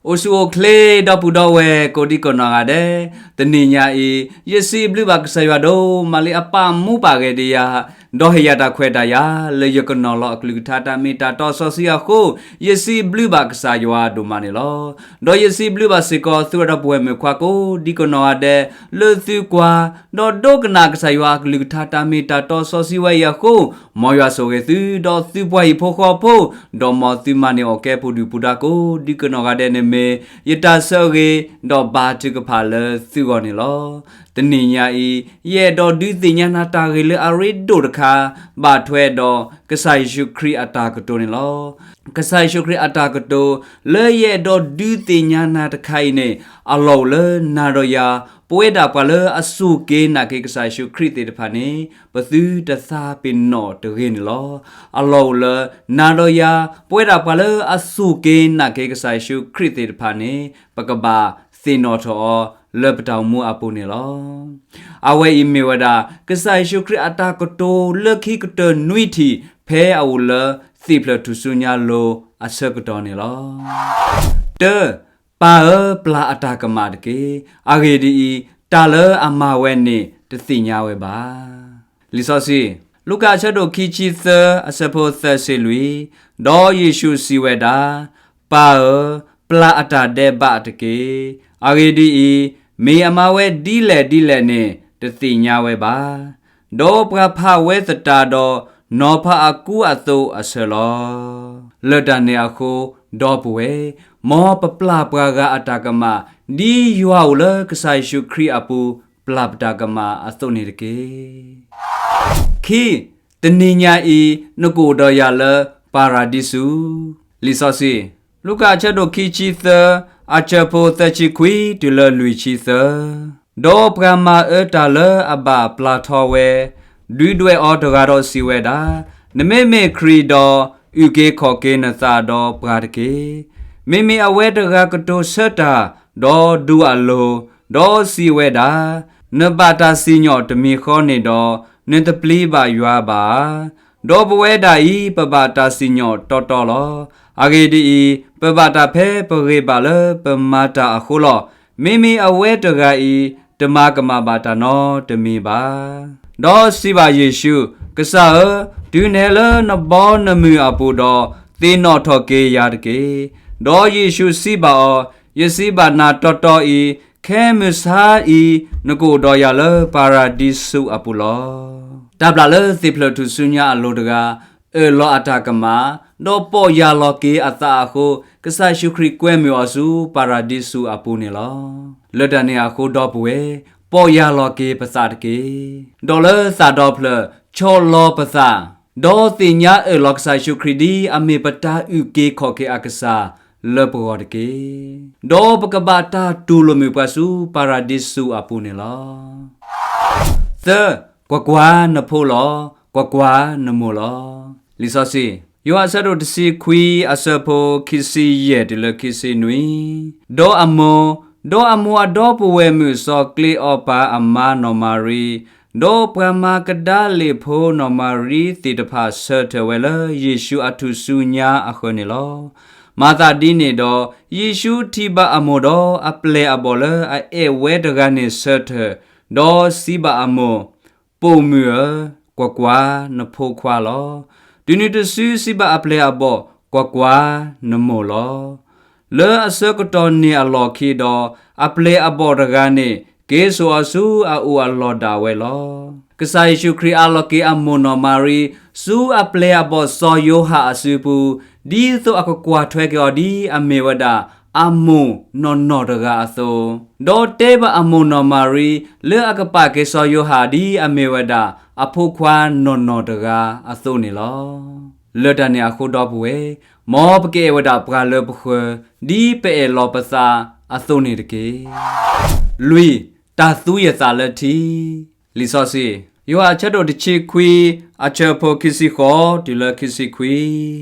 အိၣ်ဆူၣ်အိၣ်ချ့ ဒီပုၢ်ဒီဝဲၢ်ကိးဒံကနီၢ်ဂၤဒဲး, တနံၤညါအံၤ ယစံးဘျုးဘၣ်ကစၢ်ယွၤဒိၣ်မးလၢအပာ်မူပာ်ဂဲၤဒံးယၤ, ဒီးဟ့ၣ်ယၤတၢ်ခွဲးတၢ်ယာ် လၢယကနီၤလီၤအကလုၢ်ကထါတၢ်မ့ၢ်တၢ်တီစီဆှံအဃိ, ယစံးဘျုးဘၣ်ကစၢ်ယွၤဒိၣ်မးန့ၣ်လီၤ. ဒီးယစံးဘျုးဘၣ်စ့ၢ်ကီး သုဝဲဒီပုၢ်ဝဲၢ်မုၣ်ခွါကိးဒံကနီၢ်ဂၤဒဲး လၢသုကွၢ် ဒီးဒိကနၣ်ကစၢ်ယွၤအကလုၢ်ကထါတၢ်မ့ၢ်တၢ်တီစီဆှံဝဲအံၤအဃိ, မ်ယွၤဆိၣ်ဂ့ၤသု ဒီးသုပှၤဟံၣ်ဖိဃီဖိ, ဒီးမ်သုမၤန့ၢ်အီၣ်ကဲပူၤဒုၣ်ပူၤဒါကိးဒံကနီၢ်ဂၤဒဲးန့ၣ်မ့ၢ် ယတၢ်ဆၢဂ့ၤ ဒီးဘါထုကဖၣ်လၢသုဂီၢ်န့ၣ်လီၤ. တနံၤညါအံၤ ယအဲၣ်ဒိးဒုးသ့ၣ်ညါနၤတၢ်ဂ့ၢ်လၢအရ့ဒိၣ်တခါ, ဘၣ်ထွဲဒီးကစၢ်ယ့ၣ်ၡူးခရံာ်အတၢ်ကတိၤန့ၣ်လီၤ. ကစၢ်ယ့ၣ်ၡူးခရံာ်အတၢ်ကတိၤ လၢယအဲၣ်ဒိးဒုးသ့ၣ်ညါနၤတခါအံၤန့ၣ် အလီၢ်အိၣ်လၢနၤဒီးယၤ ပဝဲဒၣ်ပှၤလၢအစူၢ်က့ၤနာ်က့ၤကစၢ်ယ့ၣ်ၡူးခရံာ်သ့ၣ်တဖၣ်န့ၣ် ပသုတသးပ့ၤနီၣ်တဂ့ၤန့ၣ်လီၤ. အလီၢ်အိၣ်လၢနၤဒီးယၤ ပဝဲဒၣ်ပှၤလၢအစူၢ်က့ၤနာ်က့ၤကစၢ်ယ့ၣ်ၡူးခရံာ်သ့ၣ်တဖၣ်န့ၣ် ပကဘၣ်သ့ၣ်နီၣ်ထီၣ်အီၤလၢပတၢ်အိၣ်မူအပူၤန့ၣ်လီၤ. အဝဲအံၤမ့ၢ်ဝဲဒၣ် ကစၢ်ယ့ၣ်ၡူးခရံာ်အတၢ်ကတိၤလၢခံကတၢၢ်နွံထံၣ် ဖဲအအိၣ်လၢသ့ၣ်ဖျၢၣ်ထူၣ်စုညါအလိၤအဆၢကတီၢ်န့ၣ်လီၤ. တၢ, ပၢ်ဧၢ, ပျၢ်အတၢ်ကမၣ်တက့ၢ်. အဂ့ၢ်ဒ်အံၤ, တၢ်လၢအမၤဝဲန့ၣ် တသ့ၣ်ညါဝဲဘၣ်. လံာ်စီဆှံ, လူၤကၣ်အဆၢဒိၣ်ခံဆံသၢ အဆၢဖိသၢဆံလွံၢ်, ဒီးယ့ၣ်ၡူးစံးဝဲဒၣ်, ပၢ်ဧၢ, ပျၢ်အတၢ်ဒဲးဘးတက့ၢ်. အဂ့ၢ်ဒ်အံၤ, မ့ၢ်အမၤဝဲဒ်လဲၣ်ဒ်လဲၣ်န့ၣ် တသ့ၣ်ညါဝဲဘၣ်. ဒီးပှၤဖးဝဲသတးဒီး နီၤဖးအကူအသိးအဆၢလီၤ. လၢတၢ်န့ၣ်အဃိ, ဒီပုၢ်ဝဲၢ်, မ်ပပျၢ်ပှၤဂၤအတၢ်ကမၣ် ဒ်ယွၤအိၣ်လၢကစၢ်ယ့ၣ်ၡူးခရံာ်အပူၤ ပျၢ်ပတၢ်ကမၣ်အသိးန့ၣ်တက့ၢ်. ခံ, တနံၤညါအံၤ နကအိၣ်ဒီးယၤလၢပၤရၤဒံစူး. လံာ်စီဆှံ, လူၤကၣ်အဆၢဒိၣ်ခံဆံသၢ အဆၢဖိသၢဆံခွံတုၤလၢလွံၢ်ဆံသၢ, ဒီးပှၤမၤအၢတၢ်လၢအဘၣ်ပျၢ်ထီဝဲ ဒုးဒွဲၣ်အီၤတဂၤဒီးစံးဝဲဒၣ်, နမ့မ့ၢ်ခရံာ်ဒီး အုၣ်က့ၤခီၣ်က့ၤနသးဒီးပှၤတက့ၢ်. မ့မ့ၢ်အဝဲတဂၤကတိၤဆၢတၢ်, ဒီးဒူအလိၤ, ဒီးစံးဝဲဒၣ်, နဘၣ်တၢ်စံၣ်ညီၣ်တမံၤဃီန့ၣ်ဒီး နတပျံၤဘၣ်ယွၤဘၣ်ဧါ. ဒီးပဝဲဒၣ်အံၤ ပဘၣ်တၢ်စံၣ်ညီၣ်တီတီလီၤ. အဂ့ၢ်ဒ်အံၤ, ပဘၣ်တၢ်ဖဲပဂ့ၤဘၣ်လၢပမၤတၢ်အဃိလီၤ. မ့မ့ၢ်အဝဲတဂၤအံၤ တမၤကမၣ်ဘၣ်တၢ်နီတမံၤဘၣ်. ဒီးစံးဘၣ်ယ့ၣ်ၡူး, ကစၢ်ဧၢ, တုၤနဟဲလၢနဘီနမုၢ်အပူၤဒီး သ့ၣ်နီၣ်ထီၣ်က့ၤယၤတက့ၢ်. ဒီးယ့ၣ်ၡူးစံးဘၣ်အီၤ, ယစံးဘၣ်နၤတီတီအံၤ, ခဲမုၢ်ဆါအံၤ နကအိၣ်ဒီးယၤလၢပၤရၤဒံစူးအပူၤလီၤ. တၢ်ဘျၣ်လၢသ့ၣ်ဖျၢၣ်ထူၣ်စုညါအလိၤတဂၤ အၢၣ်လီၤအတၢ်ကမၣ်, ဒီးပီၢ်ယၢ်လီၤက့ၤအသးအဃိ, ကစၢ်ယ့ၣ်ၡူးခရံာ်ကွဲမုာ်အီၤဆူပၤရၤဒံစူးအပူၤန့ၣ်လီၤ. လၢတၢ်န့ၣ်အဃိဒီပုၢ်ဝဲၢ်, ပီၢ်ယၢ်လီၤက့ၤပသးတက့ၢ်. ဒီးလၢသးဒီဖျၢၣ် ဆီၣ်လီၤပသး, ဒီးသ့ၣ်ညါအၢၣ်လီၤကစၢ်ယ့ၣ်ၡူးခရံာ်ဒ်အမ့ၢ်ပတၢ်အုၣ်က့ၤခီၣ်က့ၤအကစၢ်လၢပဂီၢ်တက့ၢ်. ဒီးပကဘၣ်တၢ်တူၢ်လိာ်မုာ်ပှၤဆူပၤရၤဒံစူးအပူၤန့ၣ်လီၤ. သၢ, ကွၢ်ကွၢ်, နဖိလီၤ, ကွၢ်ကွၢ်, နမိၢ်လီၤ. လံာ်စီဆှံ, ယိၤဟၣ်အဆၢဒိၣ်တဆံခွံ အဆၢဖိခံဆံယဲၢ်တုၤလၢခံဆံနွံ, ဒီးအမိၢ်, ဒီးအမိၢ်အဒီပုၢ်ဝဲၢ်မုၣ်စီၤကျ့အီပၤအမါနီၢ်မၤရံ, ဒီးပှၤမၤကဒၤလ့ၣ်ဖိနီၢ်မၤရံသ့ၣ်တဖၣ် ဆၢထၢၣ်ဝဲလၢယ့ၣ်ၡူးအထူၣ်စုညါအဃၢၤန့ၣ်လီၤ. မၤသးဒ်န့ၣ်ဒီး, ယ့ၣ်ၡူးထံၣ်ဘၣ်အမိၢ်ဒီးအပျဲၢ်အဘီၣ်လၢအအဲၣ်ဝဲတဂၤန့ၣ်ဆၢထၢၣ်, ဒီးစံးဘၣ်အမိၢ်, ပိာ်မုၣ်ဧၢ, ကွၢ်ကွၢ်, နဖိခွါလီၤ. တုၤနုၤတစုစံးဘၣ်အပျဲၢ်အဘီၣ်, ကွၢ်ကွၢ်, နမိၢ်လီၤ. လၢအဆၢကတီၢ်န့ၣ်အလီၢ်ခံဒီး, အပျဲၢ်အဘီၣ်တဂၤန့ၣ် က့ၤစိာ်အီၤဆူအအိၣ်အလီၢ်ဒၣ်ဝဲလီၤ. ကစၢ်ယ့ၣ်ၡူးခရံာ်အးလီၤက့ၤအမိၢ်နီၢ်မၤရံ ဆူအပျဲၢ်အဘီၣ်စီၤယိၤဟၣ်အစုပူၤ, ဒ်သိးအကကွၢ်ထွဲက့ၤအီၤဒ်အမ့ၢ်ဝဲဒၣ် အမိၢ်နီၢ်နီၢ်တဂၤအသိး, ဒီးတဲဘၣ်အမိၢ်နီၢ်မၤရံ လၢအကပာ်က့ၤစီၤယိၤဟၣ်ဒ်အမ့ၢ်ဝဲဒၣ် အဖိခွါနီၢ်နီၢ်တဂၤအသိးန့ၣ်လီၤ. လၢတၢ်န့ၣ်အဃိဒီပုၢ်ဝဲၢ်, မ်ပကအဲၣ်ဝဲဒၣ်ပှၤလၢပဃၢၤ ဒ်ပအဲၣ်လီၤပသးအသိးန့ၣ်တက့ၢ်. လွံၢ်, တၢ်သူယသးလၢထံ. လံာ်စီဆှံ, ယိၤဟၣ်အဆၢဒိၣ်တဆံခွံ အဆၢဖိခံဆံဃိးတုၤလၢခံဆံခွံ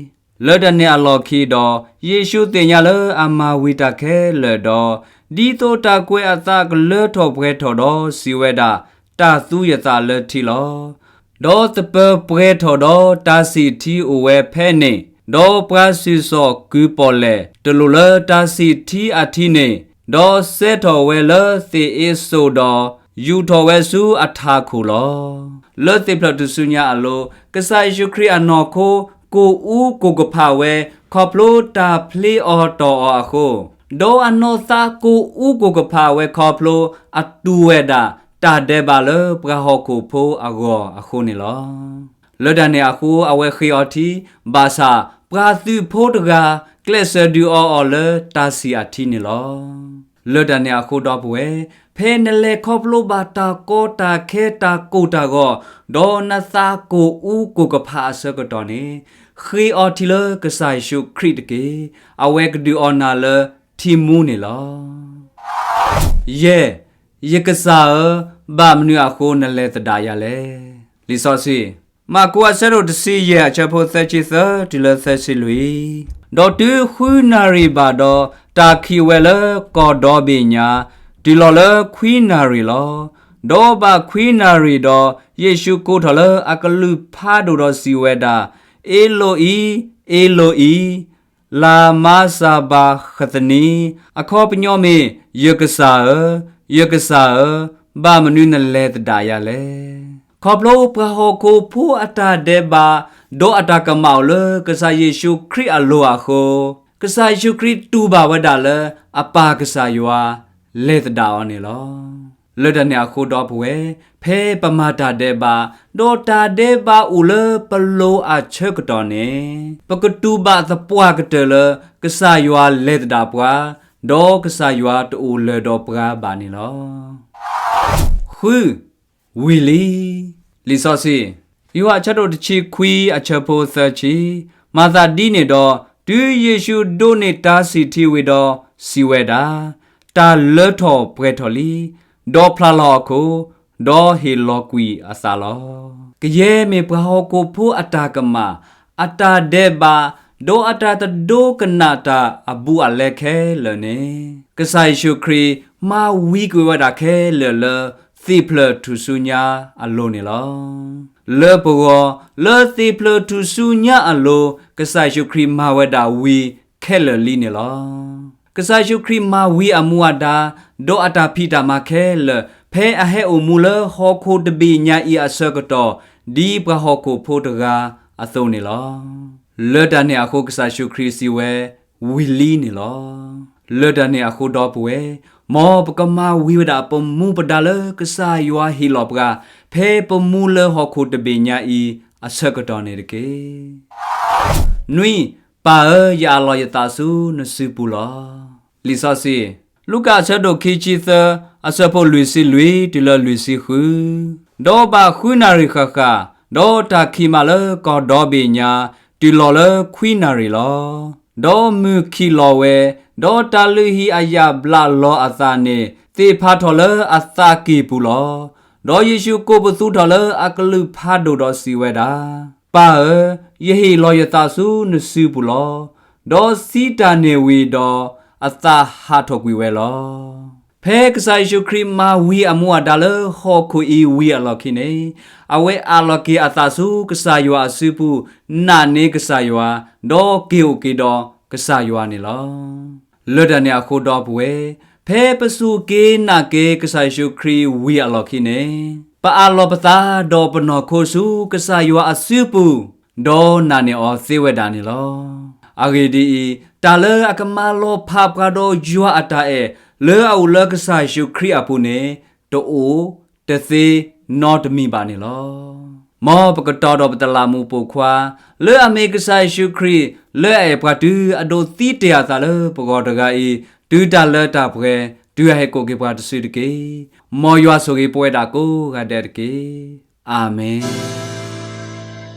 လၢတၢ်န့ၣ်အလီၢ်ခံဒီး, ယ့ၣ်ၡူးသ့ၣ်ညါလၢအမၤဝံၤတၢ်ခဲလၢာ်ဒီး, ဒ်သိးတၢ်ကွဲးအသးကလၢထီၣ်ပှဲၤထီၣ်ဒီးစံးဝဲဒၣ်, တၢ်သူယသးလၢထံလီၤ. ဒီးသပၢၤပှဲၤထီၣ်ဒီးတၢ်စံၣ်ထံအိၣ်ဝဲဖဲန့ၣ်, ဒီးပှၤစံၣ်စိၤကုၢ်ပီၣ်လဲၣ် တလိၣ်လၢတၢ်စံၣ်ထံအထံန့ၣ်, ဒီးစဲထီၣ်ဝဲလၢသ့ၣ်အ့စိၣ်ဒီး ယူာ်ထီၣ်ဝဲဆူအထးခိၣ်လီၤ. လၢသ့ၣ်ဖျၢၣ်ထူၣ်စုညါအလိၤ, ကစၢ်ယ့ၣ်ၡူးခရံာ်အနီၢ်ခိ ကိၣ်အူကိၣ်ကဖၣ်ဝဲ ခီဖျိတၢ်ဖျ့အီၤတီၢ်အီၤအဃိ, ဒီးအနီၢ်သးကိၣ်အူကိၣ်ကဖၣ်ဝဲခီဖျိ အတူၢ်ဝဲဒၣ်တၢ်ဒဲးဘးလၢပှၤဟီၣ်ခိၣ်ဖိအဂီၢ်အဃိန့ၣ်လီၤ. လၢတၢ်န့ၣ်အဃိ အဝဲဃ့အီထံ, ဘၣ်ဆၣ်ပှၤသုးဖိတဂၤ ကျဲးစၢးဒုးအီအီၤလၢတၢ်စံၣ်အထံန့ၣ်လီၤ. လၢတၢ်န့ၣ်အဃိဒီပုၢ်ဝဲၢ်, ဖဲနလဲၤခီဖျိဘၣ်တၢ်ကီတၢ်ခဲတၢ်ကိၢ်တၢ်ဂီၤ, ဒီးနသးကိၣ်အူကိၣ်ကဖၣ်အဆၢကတီၢ်န့ၣ်, ဃ့အီထံလၢကစၢ်ယ့ၣ်ၡူးခရံာ်တက့ၢ်. အဝဲကဒုးအီနၤလၢထံမူန့ၣ်လီၤ. ယဲၢ်, ယကစၢ်ဧၢ, ဘၣ်မနုၤအဃိနလဲၤသဒၣ်ယၤလဲၣ်. လံာ်စီဆှံ, မၢ်ကူးအဆၢဒိၣ်တဆံယဲၢ် အဆၢဖိသၢဆံသၢတုၤလၢသၢဆံလွံၢ်, ဒီးတုၤဃုနၣ်ရံၣ်ဘၣ်ဒီး, တၢ်ခံးဝဲလၢကီၢ်ဒီဘ့ၣ်ညါ, တုၤလီၤလၢခွံနၣ်ရံၣ်လီၤ. ဒီးဘၣ်ခွံနၣ်ရံၣ်ဒီး, ယ့ၣ်ၡူးကိးထီၣ်လၢအကလုၢ်ဖးဒိၣ်ဒီးစံးဝဲဒၣ်, အ့လိၤအံ, အ့လိၤအံ, လၤမၤစၢ်ဘၤဃသနံ, အခီပညီမ့ၢ်, ယကစၢ်ဧၢ, ယကစၢ်ဧၢ, ဘၣ်မနုၤနလဲၤသဒၣ်ယၤလဲၣ်. ခီဖျိပှၤဟီၣ်ခိၣ်ဖိအတၢ်ဒဲးဘး, ဒီးအတၢ်ကမၣ်အိၣ်လၢကစၢ်ယ့ၣ်ၡူးခရံာ်အလိၤအဃိ, ကစၢ်ယ့ၣ်ၡူးခရံာ်တူၢ်ဘၣ်ဝဲဒၣ်လၢအပၢ်ကစၢ်ယွၤလဲၤသဒၣ်အီၤန့ၣ်လီၤ. လၢတၢ်န့ၣ်အဃိဒီပုၢ်ဝဲၢ်, ဖဲပမၤတၢ်ဒဲးဘး, ဒီးတၢ်ဒဲးဘးအိၣ်လၢပလိၤအဆၢကတီၢ်န့ၣ်, ပကတူၢ်ဘၣ်သပှၢ်ကတၢၢ်လၢကစၢ်ယွၤလဲၤသဒၣ်ပှၤ, ဒီးကစၢ်ယွၤတအိၣ်လၢၤဒီးပှၤဘၣ်န့ၣ်လီၤ. ဃု, ဝံၤလံ. လံာ်စီဆှံ, ယိၤဟၣ်အဆၢဒိၣ်တဆံခွံအဆၢဖိသၢဆံ, မၤသးဒ်န့ၣ်ဒီး, တုၤယ့ၣ်ၡူးဒိးန့ၢ်တၢ်စံၣ်ထံဝံၤဒီးစံးဝဲဒၣ်, တၢ်လၢထီၣ်ပှဲၤထီၣ်လံ, ဒီးဖျါလီၤအခိၣ်, ဒီးဟ့ၣ်လီၤကွံာ်အသးလီၤ. ကယဲၢ်မ့ၢ်ပှၤဟီၣ်ခိၣ်ဖိအတၢ်ကမၣ်, အတၢ်ဒဲးဘး, ဒီးအတၢ်တဒိကနၣ်တၢ်အဘူးအလဲခဲလၢာ်န့ၣ်, ကစၢ်ယ့ၣ်ၡူးခရံာ်မၤဝံၤကွံာ်ဝဲဒၣ်ခဲလၢာ်လၢသ့ၣ်ဖျၢၣ်ထူၣ်စုညါအလိၤန့ၣ်လီၤ. လၢပဂီၢ်, လၢသ့ၣ်ဖျၢၣ်ထူၣ်စုညါအလိၤ, ကစၢ်ယ့ၣ်ၡူးခရံာ်မၤဝဲဒၣ်ဝံၤခဲလၢာ်လံန့ၣ်လီၤ. ကစၢ်ယ့ၣ်ၡူးခရံာ်မၤဝံၤအမူအဒါ, ဒီးအတၢ်ဖံးတၢ်မၤခဲလၢာ်, ဖဲအဟဲအိၣ်မူလၢဟီၣ်ခိၣ်တဘ့ၣ်ညါအံၤအဆၢကတီၢ်, ဒ်ပှၤဟီၣ်ခိၣ်ဖိတဂၤအသိးန့ၣ်လီၤ. လၢတၢ်န့ၣ်အဃိကစၢ်ယ့ၣ်ၡူးခရံာ်စံးဝဲ, ဝံၤလံန့ၣ်လီၤ. လၢတၢ်န့ၣ်အဃိဒီပုၢ်ဝဲၢ်, မ်ပကမၤဝံၤဝဲဒၣ်ပမူပဒါလၢကစၢ်ယွၤဟ့ၣ်လီၤပှၤ, ဖဲပမူလၢဟီၣ်ခိၣ်တဘ့ၣ်ညါအံၤအဆၢကတီၢ်န့ၣ်တက့ၢ်. နွံ, ပၢ်ဧၢ, ယအးလီၤယသးဆူနစုပူၤလီၤ. လံာ်စီဆှံ, လူၤကၣ်အဆၢဒိၣ်ခံဆံသၢ, အဆၢဖိလွံၢ်ဆံလွံၢ်တုၤလၢလွံၢ်ဆံဃု, ဒီးဘၣ်ဃုနၣ်ရံၣ်ဃၣ်ဃၣ်, ဒီးတၢ်ခံးမးလၢကီၢ်ဒီဘ့ၣ်ညါ, တုၤလီၤလၢခွံနၣ်ရံၣ်လီၤ. ဒီးမုၢ်ခံးလီၤဝဲ, ဒီးတၢ်လုၢ်ဟံၣ်အယာ်ဘျးလီၤအသးန့ၣ် သ့ၣ်ဖးထီၣ်လၢအသးကံၢ်ပူၤလီၤ. ဒီးယ့ၣ်ၡူးကိးပသူထီၣ်လၢအကလုၢ်ဖးဒိၣ်ဒီးစံးဝဲဒၣ်, ပၢ်ဧၢ, ယဟ့ၣ်လီၤယသးဆူနစုပူၤလီၤ. ဒီးစံးတၢ်န့ၣ်ဝံၤဒီး, အသးဟးထီၣ်ကွံာ်ဝဲလီၤ. ဖဲကစၢ်ယ့ၣ်ၡူးခရံာ်မၤဝံၤအမူအဒါလၢဟီၣ်ခိၣ်အံၤဝံၤအလီၢ်ခံန့ၣ်, အဝဲအးလီၤက့ၤအသးဆူကစၢ်ယွၤအစုပူၤ, နာ်န့ၢ်ကစၢ်ယွၤ, ဒီးက့ၤအိၣ်က့ၤဒီးကစၢ်ယွၤန့ၣ်လီၤ. လၢတၢ်န့ၣ်အဃိဒီပုၢ်ဝဲၢ်, ဖဲပစူၢ်က့ၤနာ်က့ၤကစၢ်ယ့ၣ်ၡူးခရံာ်ဝံၤအလီၢ်ခံန့ၣ်, ပအးလီၤပသးဒီးပနီၢ်ခိဆူကစၢ်ယွၤအစုပူၤ, ဒီးနာ်န့ၢ်အီၤသ့ဝဲဒၣ်န့ၣ်လီၤ. အဂ့ၢ်ဒ်အံၤ, တၢ်လၢအကမၤလီၤဖးပှၤဒီးယွၤအတၢ်အဲၣ် လၢအအိၣ်လၢကစၢ်ယ့ၣ်ၡူးခရံာ်အပူၤန့ၣ်, တအိၣ်, တသ့, နီတမံၤဘၣ်န့ၣ်လီၤ. မ်ပကတီၤဒီးပတလးမူးပိာ်ခွါ, လၢအမ့ၢ်ကစၢ်ယ့ၣ်ၡူးခရံာ်, လၢအအဲၣ်ပှၤတုၤအဒိးသံတ့ၢ်အသးလၢပဂီၢ်တဂၤအံၤ, တုၤတၢ်လၢတၢ်ပှဲၤ, တုၤအဟဲကိးက့ၤပှၤတစုတက့ၢ်. မ်ယွၤဆိၣ်ဂ့ၤပဝဲဒၣ်ကိးဂၤဒဲးတက့ၢ်. အၤမ့ၣ်.